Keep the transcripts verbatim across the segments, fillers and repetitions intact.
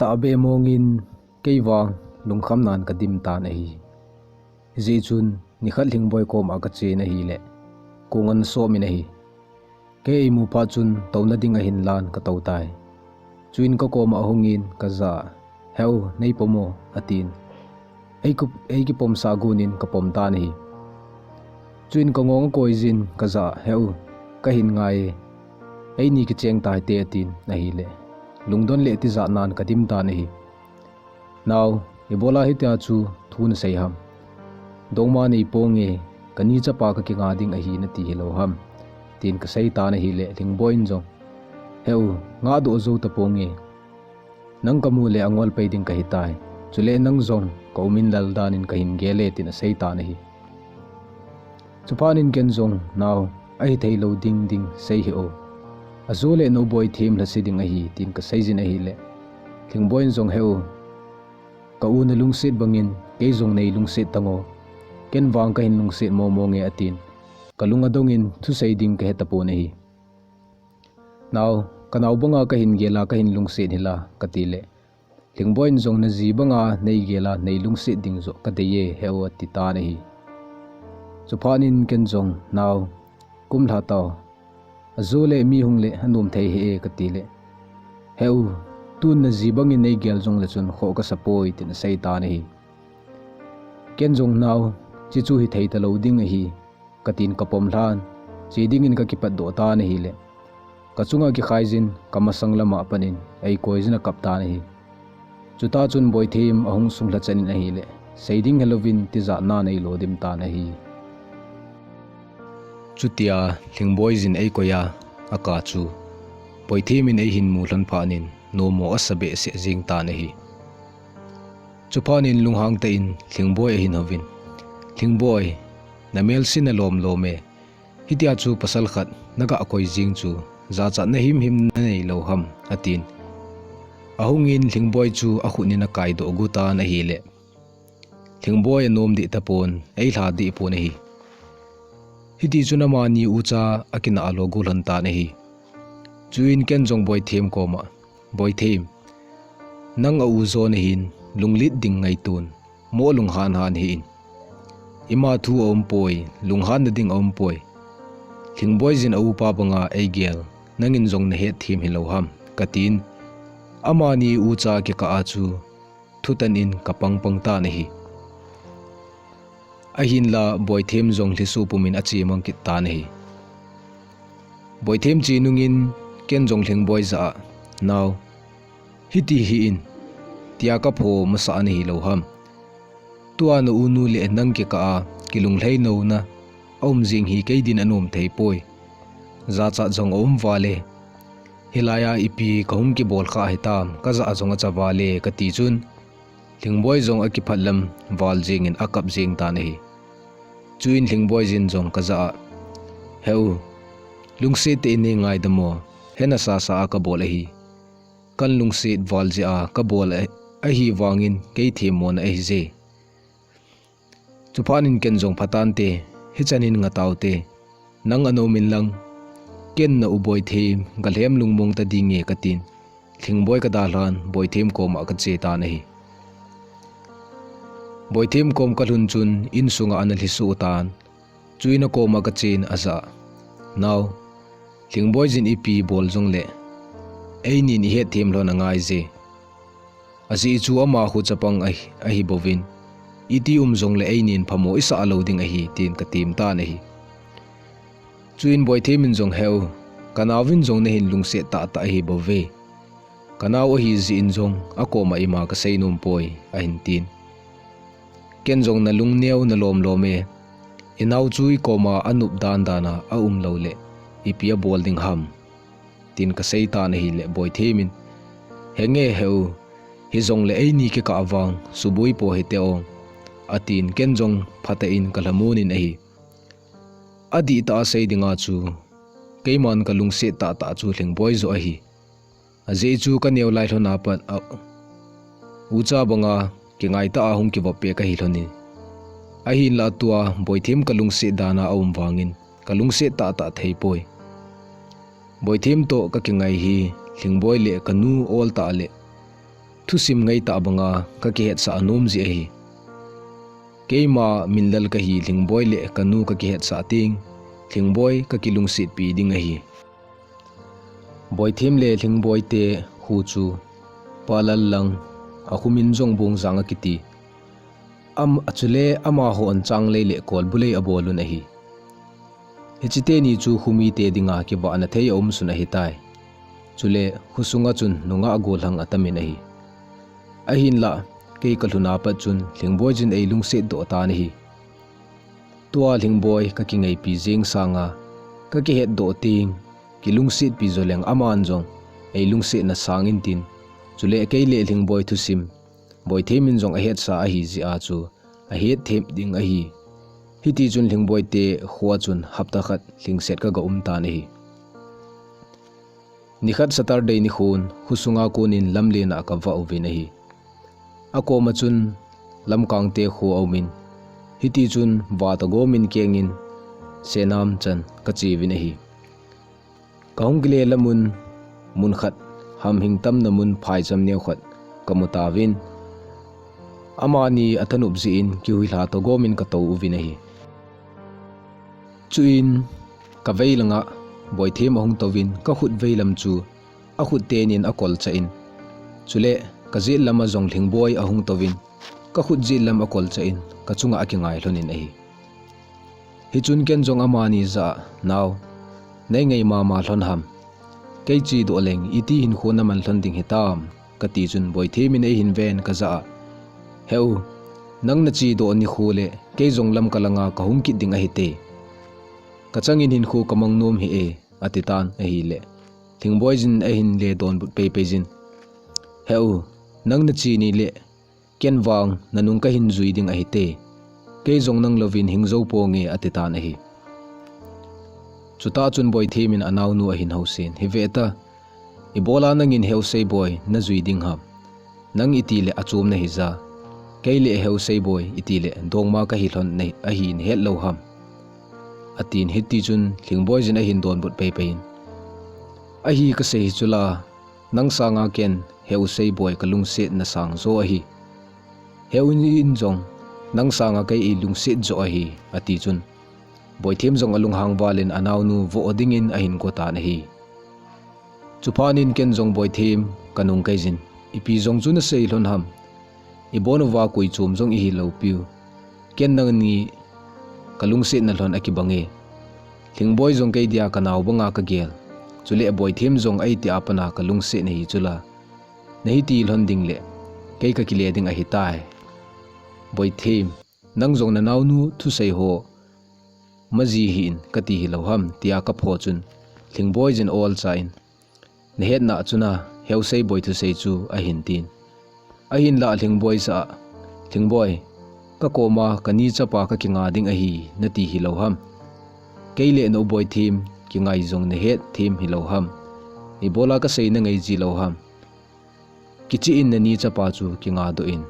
Tahbeh mongin kei vang lungkham nan kadim tan ahi. Hijeh chun nikhat Lhingboi koma kachen ahile, kong ana som in ahi. Kei eimu phat chun touna ding ahin lan katou tai. Chuin kakoma ahungin kajah a, "Heu, neipom o," atin. Ei ku-, eikipomsah gunin kapom tan ahi. Chuin kangong akoijin kajah a, "Heu, kahin ngai e. Eini kicheng tahite," atin ahile, lungdon le tijat nan kadim tan ahi. "Nao, ibola hitia chu thu nasei ham? Dongma neiponge, kani chapa kakinga ding ahi nati hilou ham?" tin kasei tan ahile, Lhingboi in jong, "Heu, ngahdoh jou taponge. Nang kamu le angol pei ding kahitai. Chule nang jong kaumin lal danin kahin gel e," tin asei tan ahi. Chuphat in ken jong, "Nao, ahithei lou ding ding sei hih o. Ajo le nou Boithem lhase ding ahi," tin kaseijin ahile, Lhingboi in jong, "Heu, ka u nalungset bangin kei jong neilungset tan o. Ken vang kahin lungset momo nge," atin. Kalung adongin thusei ding kahe tapon ahi. "Nao, kanao banga kahin gel a kahin lungset hila," katile, Lhingboi in jong, "Naji banga neigel a neilungset ding joh kadei e, heu," ati tan ahi. Chuphat in ken jong, "Nao, kumlha tao. Ajo le mi hung le anom thei hih e," katile, "Heu, tun naji bangin neigel jongle chun khoh kasa poi," tin asei tan ahi. Ken jong, "Nao, chuche chu hithei talou ding ahi," katin kapom lhan, che dingin kakipatdoh tan ahile, kachunga kikhaijin kamasang lama panin eikoijin akap tan ahi. Chuta chun Boithem ahung sunglha chan in ahile, sei ding helouvin tijat nan eilo dim tan ahi. Chutia Lhingboi jin eikoi a, akap chu Boithem in eihin mu lhon phat in nommo asa behseh jing tan ahi. Chuphat in lunghang tah in Lhingboi ahin houvin, "Lhingboi, namel se nalom lom e. Hitia chu pasal khat nagah koi jing chu jachatna himhim nanei lou ham?" atin. Ahungin Lhingboi chu akhut in akaidoh gu tan ahile, Lhingboi anom deh tapon, eilha deh pon ahi. Hiti chun amani ucha akinah lo gu lhon tan ahi. Chuin ken jong Boithem koma, "Boithem, nang a u jo nahin, lunglet ding ngaitun, mo lunghan han hih in. Ima thu aumpoi, lunghanna ding aumpoi. Lhingboi jin aupa banga eigel, nangin jong nahet them hilou ham," katin, amani ucha kikah a chu thutan in kapang pang tan ahi. Ahinla Boithem jong lhiso pumin ache mang kit tan ahi. Boithem che nungin ken jong Lhingboi jah a, "Nao, hiti hih in, tia kapho masa nahi lou ham? Tua na unu le nang kikah a kilunglhai nouna aum jing hi kei din anom thei poi. Jachat jong aum val e. Hilai a ipi kahung kibol kha hitam, kajah jong acha val e," kati chun, Lhingboi jong akiphat lam val jingin akap jing tan ahi. Chuin Lhingboi jin jong kajah a, "Heu, lungset tah in neingaidam o, hena sasa a kabol ahi. Kan lungset val jeh a kabol a, ahivangin kei themmona ahi je. Chuphat in ken jong phatante, hichan in ngah taute. Nang ana um inlang, ken na u Boithem galhem lungmong ta ding e," katin, Lhingboi kadalhan Boithem koma kache tan ahi. Boithem kom kalhun chun insunga ana lhiso tan. Chuin akoma kachen ajah a, "Nao, Lhingboi jin ipi bol jongle einin ihet them lhon angai je. Ajeh chu ama khu chapang ahi, ahi bouvin, iti um jongle einin phamo isah lou ding ahi," tin katem tan ahi. Chuin Boithem in jong, "Heu, kanaovin jong nahin lungset tahtah ahi bouve. Kanao ahi jeh in jong akoma ima kasei nom poi," ahin tin. Ken jong, "Nalungneo nalom lom e. Inao chu ikoma anop dan dan a aum lou le ipi abol ding ham?" tin kasei tan ahile Boithem in, "Henge heu, hijongle eini kikah vang suboi po hite o," atin, ken jong phatah in kalhamon in ahi. Adihtah a sei dinga chu, keiman kalungset tahtah chu Lhingboi joh ahi. Ajeh chu kaneo lai lhon a pat a, ucha banga kingaitah a hung kivop peh kahi lhon in. Ahinla tua Boithem kalungset dan a aum vangin kalungset tahtah thei poi. Boithem toh kakingai hi Lhingboi le kanu ol tah le Thusim ngaitah banga kakihetsah anom jeh ahi. Keima minlal kahi Lhingboi le kanu kakihetsah teng, Lhingboi kakilungsetpi ding ahi. Boithem le Lhingboi te kho chu Palal lang, akhumin jong Bongjang akiti. Am, achule amaho in changlei le kolbulei abol un ahi. Hiche teni chu khomite dinga kivahna thei aumsun ahitai. Chule khosunga chun nungah gollhang atamin ahi. Ahinlah, kei kalhun apat chun Lhingboi jin eilungset doh tan ahi. Tua Lhingboi kakingaipi jeng sanga, kakihetdoh teng, kilungsetpi joleng aman jong eilungsetna sang intin. Chule kei le Lhingboi thusim Boithem in jong ahetsa ahi jeh a chu ahet them ding ahi. Hitichun Lhingboi te khoa chun hapta khat lhingset kaga um tan ahi. Nikhat Saturday nikhon khosunga konin lamlen a kavah uvin ahi. Akoma chun Lamkangte kho aumin, hitichun vah toh gomin kengin Senam chan kacheuvin ahi. Kahung kile lamun, mun khat hamhing tamna mun phaicham neokhat kamu tauvin, amani athanop jeh in kihuilha toh gomin katou uvin ahi. Chuin kavei langa Boithem ahung touvin, kakhut veilam chu akhut tenin akolchah in, chule kajet lama jong Lhingboi ahung touvin, kakhut jetlam akolchah in kachunga akingai lhonin ahi. Hichun ken jong amani jah a, Nao, neingai mama lhon ham? Kei chedoh leng iti hinkho naman lhon ding hitam? Kati chun Boithem in eihin ven kajah a, Heu, nang nachedoh nikho le kei jong Lamka langa kahung kit ding ahite. Kachangin hinkho kamang nom hih e, atitan ahile, Lhingboi jin ahin le donbut peipei jin, Heu, nang nache nile ken vang nanung kahin jui ding ahite. Kei jong nang louvin hing jou ponge, atitan ahi. Chutah chun Boithem in anaonu ahin housen, Hive ta, ibola nangin Heuseiboi najui ding ham? Nang itile achom nahija, kei le Heuseiboi itile dongma kahi lhon ahi nahet lou ham? Atin, hitichun Lhingboi jin ahin donbut peipei in, Ahi kasei hi chula, nang sanga ken Heuseiboi kalungsetna sang jo ahi. Heu in jong nang sanga kei eilungset jo ahi, ati chun Boithem jong alunghang valin anaonu voh dingin ahin go tan ahi. Chuphatnin ken jong Boithem kanung kaijin, Ipi jong chu nasei lhon ham? Ibon uva koi chom jong ihi lou piu. Ken nangni kalungsetna lhon akibange. Lhingboi jong kei dia kanao banga kagel. Chule Boithem jong eiti a pat a kalungset nahi chula, nahiti lhon ding le kei kakile ding ahitai. Boithem, nang jong nanaonu thusei ho maji hih in kati hilou ham, tia kapho chun Lhingboi jin olcha in, Nahetna chuna Heuseiboi thusei chu, ahin tin. Ahinlah Lhingboi jah a, Lhingboi, kakoma kani chapa kakinga ding ahi nati hilou ham? Kei le na u Boithem kingai jong nahet them hilou ham? Ibola kasei nangai ji lou ham? Kicheh in nani chapa chu kingadoh in,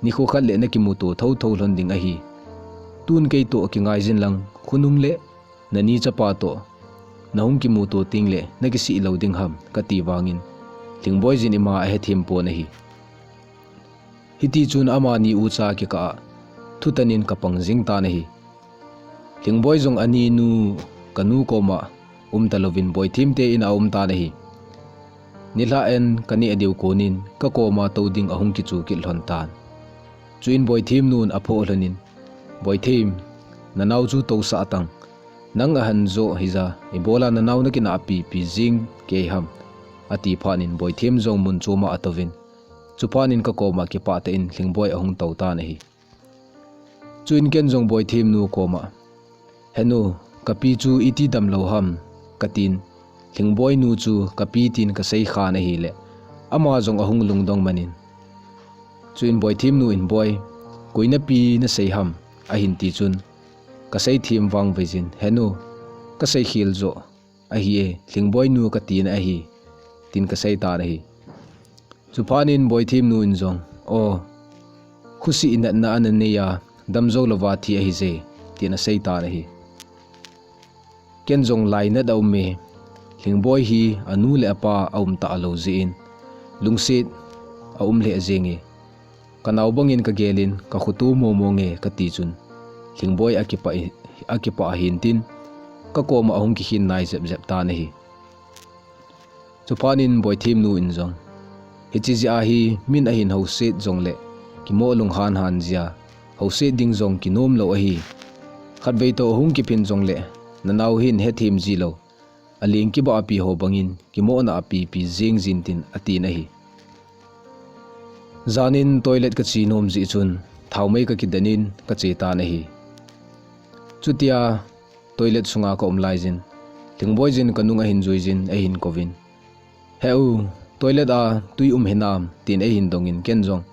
nikho khat le nakimuto thouthou lhon ding ahi. Tun keitoh kingai jin lang, khonung le nani chapa toh nahung kimuto tengle nakisih lou ding ham, kati vangin Lhingboi jin ima ahethem pon ahi. Hitichun amani ucha kikah a thutan in kapang jing tan ahi. Lhingboi jong aninu kanu koma umta louvin Boithem te in a um tan ahi. Nilhah in kaneh diu konin kakoma tou ding ahung kichu kit lhon tan. Chuin Boithem nun aphoh lhonin, Boithem, nanao chu tousah tang. Nang ahan jo hija, ibola nanao nakinahpipi jing kei ham? Ati phatnin Boithem jong mun choma atouvin, chuphatnin kakoma kipah tah in Lhingboi ahung tou tan ahi. Chuin ken jong Boithem nu koma, Henu, kapi chu iti damlou ham? katin, Lhingboi nu chu kapi tin kasei khan ahile, ama jong ahung lungdong manin, chuin Boithem nu in, Boi, koi napi nasei ham? ahin ti chun, kasei them vangvei jin, Henu, kasei khel jo ahi e, Lhingboi nu katina ahi, tin kasei tan ahi. Chuphatnin Boithem nu in jong, O, khosih natna ana neiya, damjou louva thi ahije, tin asei tan ahi. Ken jong lainat aume, Lhingboi hi anu le apa aum talou jeh in, lungset aum lheh jenge. Kanao bangin kagelin kakhoto momo nge kati chun, Lhingboi akipah, akipah ahin tin, kakoma ahung kikhin nai jep jep tan ahi. Chuphat in Boithem nu in jong, hiche jeh a hi min ahin houset jongle, kimo lunghan han jia, houset ding jong kinom lou ahi. Khatvei toh hung kiphin jongle, nanao hin hethem ji lou, aling kibahpi ho bangin, kimohna apipi jing jin tin atin ahi. Janin toilet kache nom jeh chun, thaomei kakidan in kache tan ahi. Chutia toilet sunga kaum laijin, Lhingboi jin kanung ahin juijin, eihin kouvin, "He u, toilet a tui um hinam?" tin eihin dongin ken jong,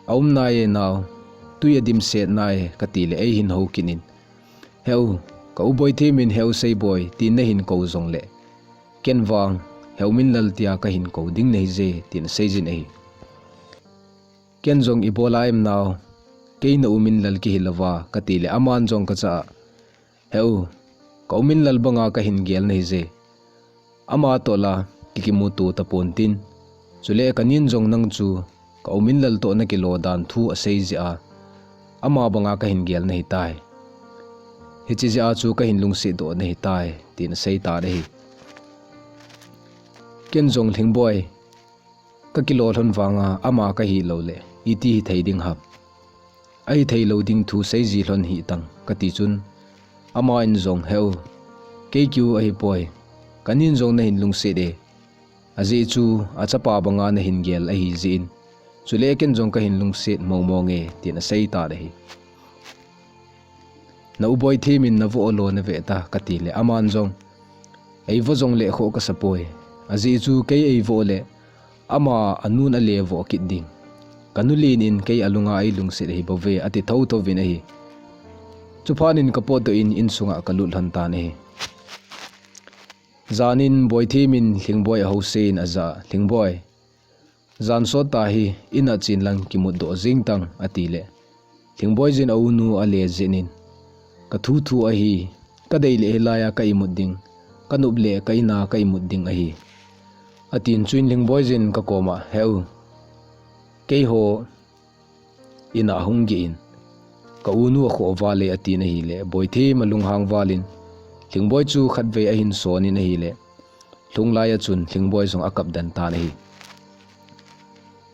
"Aum nai e nao, tui adimset nai e," katile eihin hou kit in, "He u, ka u Boithem in he u Seiboi," tin nahin kou jongle, ken vang, "He u Minlal tia kahin kou ding nahi je," tin aseijin ahi. Ken jong, "Ibola em nao, kei na u Minlal kihi louva," katile aman jong kacha a, "He u, ka u Minlal banga kahin gel nahi je. Ama toh la kikimuto tapon tin. Chule kanin jong nang chu ka u Minlal toh nakilo dan thu asei jeh a, ama banga kahin gel nahi tai. Hiche jeh a chu kahin lungset doh nahi tai," tin asei tan ahi. Ken jong, "Lhingboi, kakilo lhon vanga ama kahi loule, iti hithei ding ham? Ahithei lou ding thu seiji lhon hitang," kati chun, aman jong, "He u, kei kiu ahipoi. Kanin jong nahin lungset e. Ajeh chu achapa banga nahin gel ahi jeh in. Chule ken jong kahin lungset momo nge," tin asei tan ahi. "Na u Boithem in navoh lo nave ta," katile aman jong, "Eivoh jongle khoh kasapoi. Ajeh chu kei eivoh le, ama anun ale voh kit ding. Kanu len in kei alunga eilungset ahi bouve," ati thotho vin ahi. Chuphat in kapotdoh in insunga kalut lhon tan ahi. Janin Boithem in Lhingboi ahousen ajah a, "Lhingboi, jan sot tahi, ina chen lang kimutdoh jing tang," atile, Lhingboi jin aunu ale jin in, "Kathu thu ahi, kadei le hilaiya ka imut ding, kanop le ka ina ka imut ding ahi," atin chuin Lhingboi jin kakoma, "He u, keiho ina hung geh in, ka unu akhoh val e," atin ahile, Boithem alunghang valin, Lhingboi chu khatvei ahin sonin ahile, lhunglai a chun Lhingboi jong akap den tan ahi.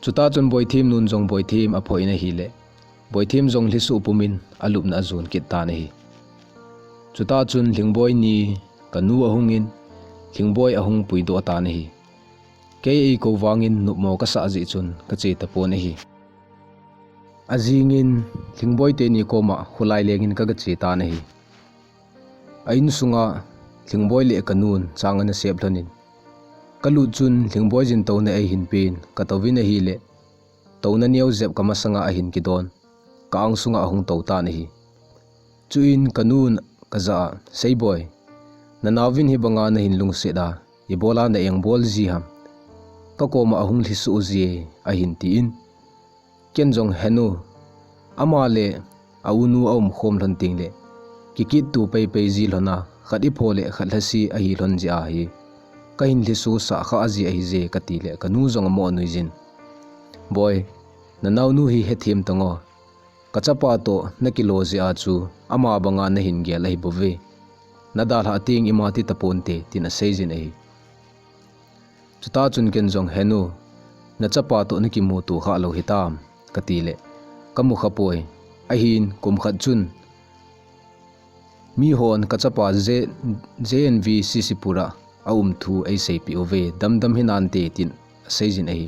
Chuta chun Boithem nun jong Boithem aphoh in ahile, Boithem jong lhisoh pumin alupna ajon kit tan ahi. Chuta chun Lhingboi ni kanu ahungin, Lhingboi ahung puidoh tan ahi. Kei eikou vangin nopmo kasah jeh chun kache tapon ahi. Ajingin Lhingboi teni koma kholai lengin kagache tan ahi. A insunga Lhingboi le kanun chang ana sep lhonin, kalut chun Lhingboi jin touna eihin pen, katouvin ahile, touna neo jep kamasanga ahin kidon, ka-ang sunga ahung tou tan ahi. Chuin kanun kajah a, "Seiboi, nanaovin hibanga nahin lungset a, ibola na engbol ji ham? Kakoma ahung lhisoh ji e," ahin tin, ken jong, "Henu, ama le aunu aumkhom lhon tengle, kikitto peipei ji lhon a, khat ipho le khat lhase ahi lhon jeh ahi, kahin lhiso sah kha ji ahije," katile, kanu jong amo nuijin, "Boi, nanaonu hi hethem tan o. Kachapa toh nakilo jeh a chu ama banga nahin gel ahibouve. Nadalhah teng ima ti taponte," tin aseijin ahi. Chuta chun ken jong, "Henu, nachapa toh nakimuto khalou hitam?" katile, "Kamu khapoi. Ahin kum khat chun mihon kachapa J-, J N V Sisipur a aum thu eiseipeh uve, damdam hinante," tin aseijin ahi.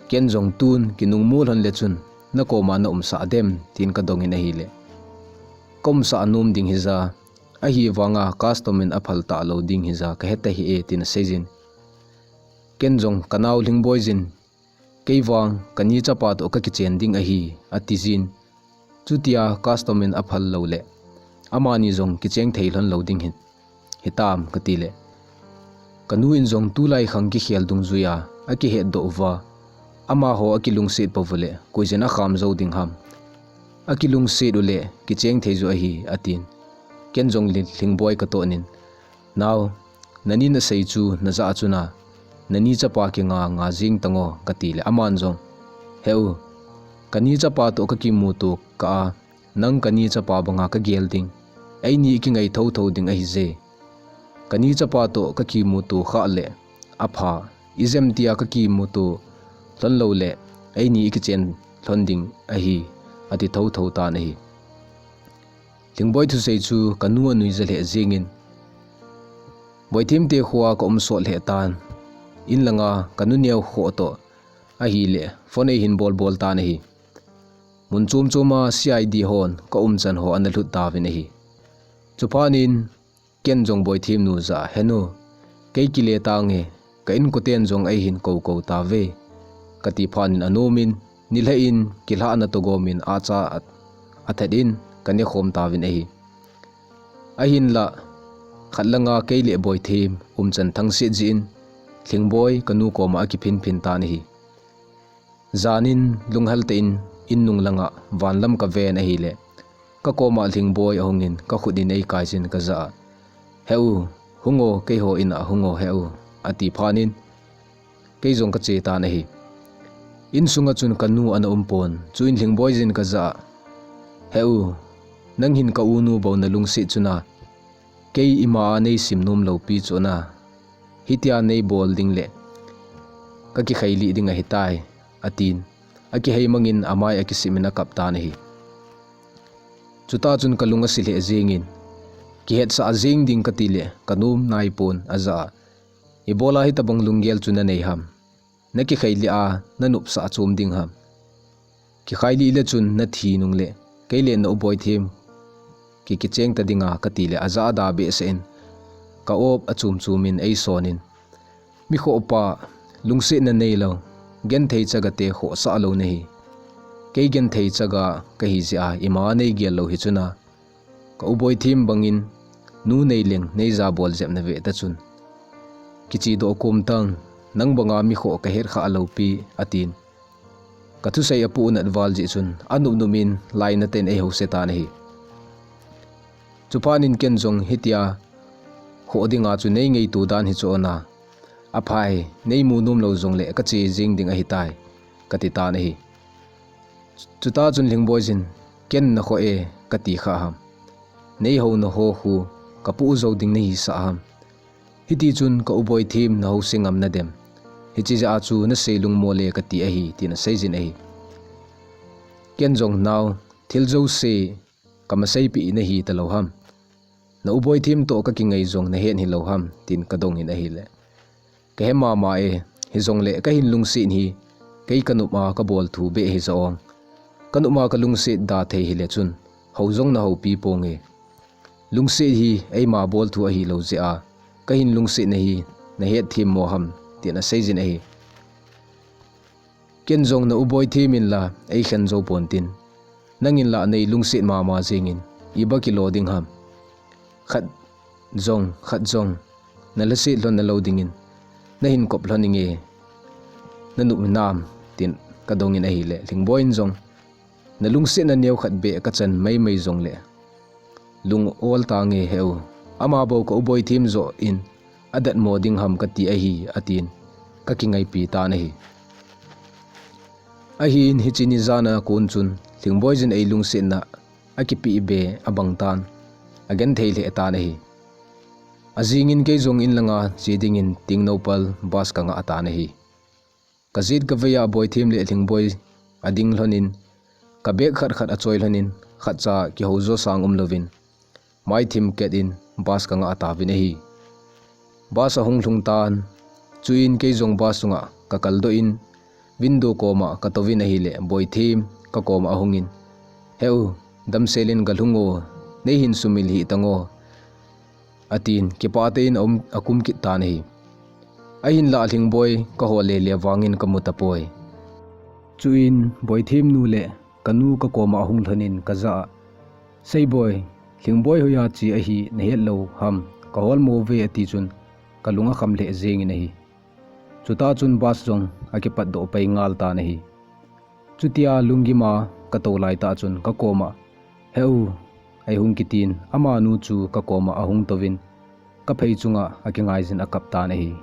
Ken jong, "Tun kinungmu lhon le chun, nakoma naumsah dem?" tin kadongin ahile, "Kaumsah nom ding hija, ahivanga custom in aphal talou ding hija, kahe tahih e," tin aseijin. Ken jong, "Kanao Lhingboi jin, kei vang kani chapa toh kakichen ding ahi," atijin. "Chutia custom in aphal loule, amani jong kicheng thei lhon lou ding hi, hitam?" katile, kanu in jong, "Tulai khang kikhel dungjuia akihetdoh uva, amaho akilungset pouvule, koiyin akham jou ding ham? Akilungset ule, kicheng thei ju ahi," atin. Ken jong Lhi-, Lhingboi katonin, "Nao, nanin asei chu najah chuna, nani chapa kinga nga jing tango," kati le aman jong, "He u, kani chapa toh kakimuto kah a, nang kani chapa banga kagel ding, eini ikingai thotho ding ahije. Kani chapa toh kakimuto khah le apha, ijemtia kakimuto lhon lou le, eini ikichen lhon ding ahi," ati thotho tan ahi. Lhingboi thusei chu kanu anuija lheh jingin, Boithim te khoa kaum sot lheh tan. In langa kanu neo khoh toh ahile phone eihin bolbol tan ahi. Mun chom choma C I D hon kaumchan ho ana lhut tauvin ahi. Chuphat in Ken jong Boithim nu jah a, "He nu, kei kile tange, ka inkoten jong eihin koukou tauve," kati phat in anomin, nilhah in kilhahna toh gomin acha a, athat in kanekhom tauvin ahi. Ahinlah, khat langa kei le Boithim umchan thangset jeh in, Lhingboi kanu koma akiphinphin tan ahi. Janin lunghel tah in in nung langa vanlam kaven ahile, kakoma Lhingboi ahungin kakhut in eikaijin kajah a, "He u, hungo, keiho in a hungo he u," ati phat in, kei jong kache tan ahi. Insunga chun kanu ana umpon, chuin Lhingboi jin kajah a, "He u, nang hin ka unu bou nalungset chuna, kei ima a neisim nom loupi chuna, hitia neibol ding le kakikhai lih ding ahitai," atin, akihei mangin amai akisim in akap tan ahi. Chutah chun kalung asi lheh jingin, "Kihetsah jing ding kati le kanom naipon," ajah a, "Ibola hitabang lunggel chu nanei ham? Nakikhai lih a nanopsah chom ding ham? Kikhai lih le chun nathi nung le, kei le na u Boithim ki, kicheng ta dinga," kati le ajah a da behseh in, ka-op achom chom in eisonin, "Mikhohpa, lungsetna neilou, genthei chaga te khohsah lou nahi. Kei genthei chaga kahi jeh a ima neigel lou hi chuna, ka u Boithim bangin nu neileng neija bol jep nave ta chun, kichedoh kom tang, nang banga mikhoh kahet khah loupi," atin. Kathusei apohnat val jeh chun anop nop in lainat in eiho se tan ahi. Chuphat in ken jong, "Hitia khoh dinga chu neingaito dan hi chu ona, aphai, neimu nom lou jongle kache jing ding ahitai," kati tan ahi. Chutah chun Lhingboi jin, "Ken nakhoh e kati khah ham? Neihouna ho khu kapoh jou ding nahisah ham? Hiti chun ka u Boithim naho se ngam nadem? Hiche jeh a chu nasei lungmol e kati ahi," tin aseijin ahi. Ken jong, "Nao, thil jouse kamaseipeh nahi talou ham? Na u Boithim toh kakingai jong nahet hilou ham?" tin kadongin ahile, "Kahe mama e, hijongle kahin lungset hi kei kanop a kabol thu beh hi jong. Kanop a kalungset da thei hile chun hou jong nahoupi ponge. Lungset hi eima bol thu ahilou jeh a kahin lungsetna hi nahet them mo ham?" tin aseijin ahi. Ken jong, "Na u Boithim in la eikhen jou pontin, nangin la neilungset mama jingin iba kilo ding ham? Khat jong, khat jong nalhaset lhon nalou dingin nahin kop lhon inge, nanop hinam?" tin kadongin ahile, Lhingboi in jong, "Nalungsetna neo khat beh kachan maimai jongle lung ol tange he u. Ama bou ka u Boithim joh in adatmo ding ham kati ahi," atin, kakingaipi tan ahi. Ahin hiche ni jan a kon chun Lhingboi jin eilungsetna akipeh be abang tan, agenthei lheh tan ahi. Ajingin kei jong in langa che dingin Tengnoupal bus kangah tan ahi. Kajet kavei a Boithim le Lhingboi ading lhonin, ka bag khat khat achoi lhonin, khatcha kihou jo sang umlouvin, maithim ket in bus kangah tauvin ahi. Bus ahung lhung tan, chuin kei jong bus sunga kakaldoh in, window koma katouvin ahile, Boithim kakoma ahungin, "He u, damsel in galhung o, neihin sumil hih tan o," atin, kipah tah in aum, akum kit tan ahi. Ahinlah Lhingboi kahol lele vangin kamu tapoi. Chuin Boithim nu le kanu kakoma ahung lhonin kajah a, "Seiboi, Lhingboi hoiya che ahi nahet lou ham, kahol mo ve," ati chun kalung akham lheh jengin ahi. Chutah chun bus jong akipatdoh pai ngal tan ahi. Chutia lunggim a katou laitah chun kakoma, "He u," eihung kitin, amanu chu kakoma ahung touvin, kaphei chunga akingaijin akap tan ahi.